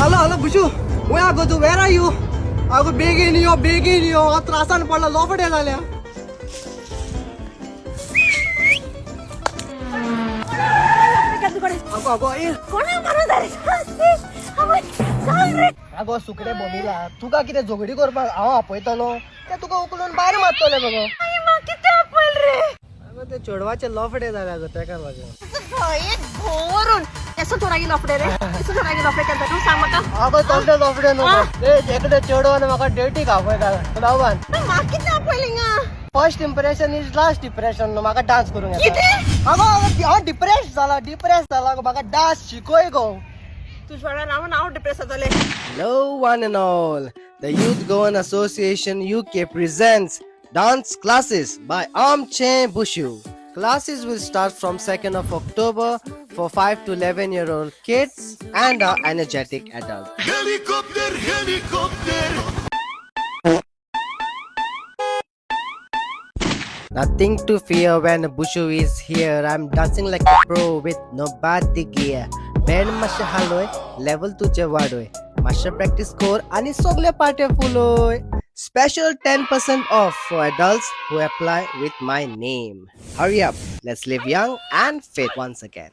Hello hello बुशू, वय आगो तूं? वेर are you? आगो बेगीन यो, बेगीन यो, हांव त्रासान पडला, लोफडे जाल्या. आगो आगो ए. कोणा मारून जाले? सांग रे. आगो सुकरे बोमिला, तुका कितें झगडी करपाक हांव आपयतलो? ते तुका उखलून भायर मारतले मगो. कितें आपयल रे? आगो ते चेडवाचे लफडे जाले आगो, तेका लागून. भरून एसो थोडा गेलो लफडे रे, एसो थोडा गेलो लफडे केलता तूं, सांग म्हाका. आगो तसले लफडे न्हू ते, एकटे चेडवान म्हाका डेटीक आपयता क्लबान. म्हाका कितें आपयलें हिंगा? First impression is last depression न्हू. म्हाका डान्स करूंक येता. कितें? आगो आगो, हांव डिप्रेस जाला, डिप्रेस जाला गो, म्हाका डान्स शिकय गो. तुज्या वेळार हांव हांव डिप्रेस जातलें. Hello, one and all. The Youth Goan Association UK presents Dance Classes by Amche Bushu. Classes will start from 2nd of October for 5 to 11 year old kids and our energetic adults. Helicopter, helicopter. Nothing to fear when Bushu is here. I'm dancing like a pro with no body gear. Band मातशें हालोय, level तुजें वाडोय, मातशें practice कर आनी सगळे पाटे फुलोय. Special 10% off for adults who apply with my name. Hurry up, let's live young and fit once again.